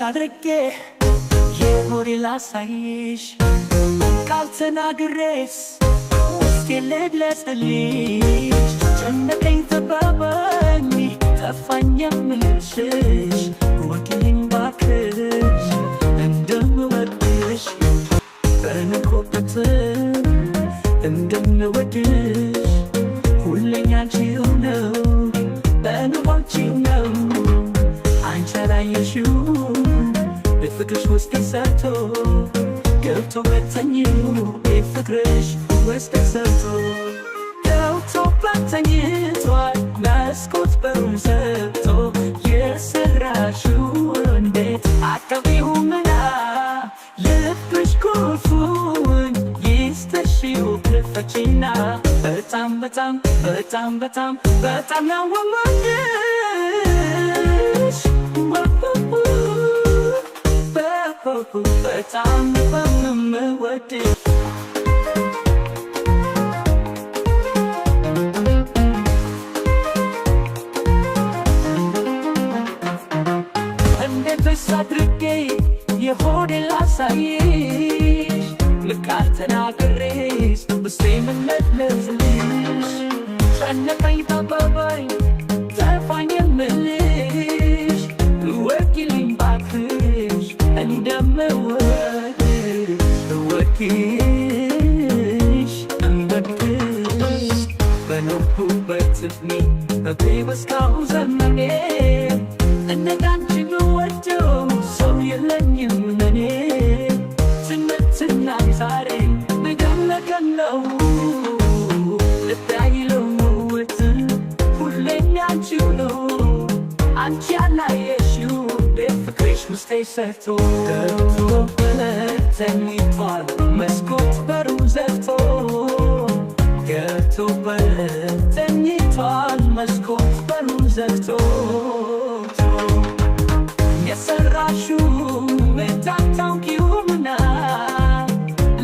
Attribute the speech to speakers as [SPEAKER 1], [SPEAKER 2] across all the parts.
[SPEAKER 1] አድርጌ የሆዴን ላሳይሽ? ቃል ተናግሬስ ውስጤን ልግለጽልሽ? ጨነቀኝ ጠበበኝ ጠፋኝ የምልሽ፣ እወቂልኝ እባክሽ እንደምወድሽ፣ በንቆበት እንደምወድሽ። ሁሌኝ አንቺው ነው፣ በንባንቺው ነው። አንቺ አላየሽውም ፍቅርሽ ውስጤ ሰርቶ ገብቶ በተኝው፣ ፍቅርሽ ውስጤ ሰርቶ ገብቶበት ተኝቷል መስኮት በሩን ዘግቶ። የሰራሽው እንዴት አታውቂውምና ልብሽ ቁልፉን ይስጥሽው ክፈቺና። በጣም በጣም በጣም በጣም በጣም ነው የምወድሽ፣ በጣም የምወድሽ። እንዴትስ አድርጌ የሆዴን ላሳይሽ? ልቃል ተናግሬስ ውስጤ ምን ልግለጽልሽ? ጨነቀኝ ጠበበኝ ጠፋኝ የምልሽ፣ እወቂልኝ እባክሽ እንደምወድሽ፣ እወቂሽ እንደምወድሽ። በኖርኩበት እድሜ በእስካሁን ዘመኔ እንዳንቺ የምወደው ሰው የለኝም እኔ። ትናንትና ዛሬ ነገም ነገም ነው፣ ልቤ አይለወጥም ሁሌም ያንቺው ነው። አንቺ ያላየሽው ፍቅርሽ ውስጤ ሰርቶ ገብቶበት ተኝቷል መስኮት በሩን ዘግቶ፣ ገብቶበት ተኝቷል መስኮት በሩን ዘግቶ። የሰራሽው አታውቂውምና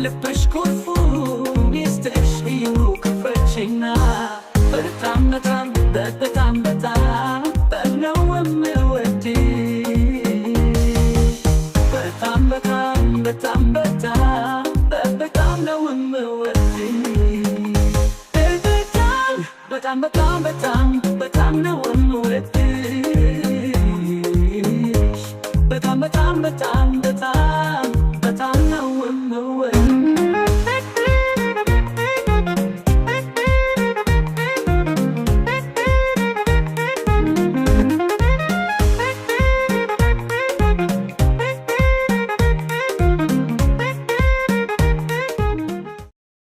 [SPEAKER 1] ልብሽ ቁልፉን ይስጥሽ እዩ ክፈቺና። በጣም በጣም በጣም በጣም ነው የምወድሽ፣ በጣም በጣም በጣም በጣም በጣም ነው የምወድሽ፣ በጣም በጣም በጣም በጣም በጣም ነው።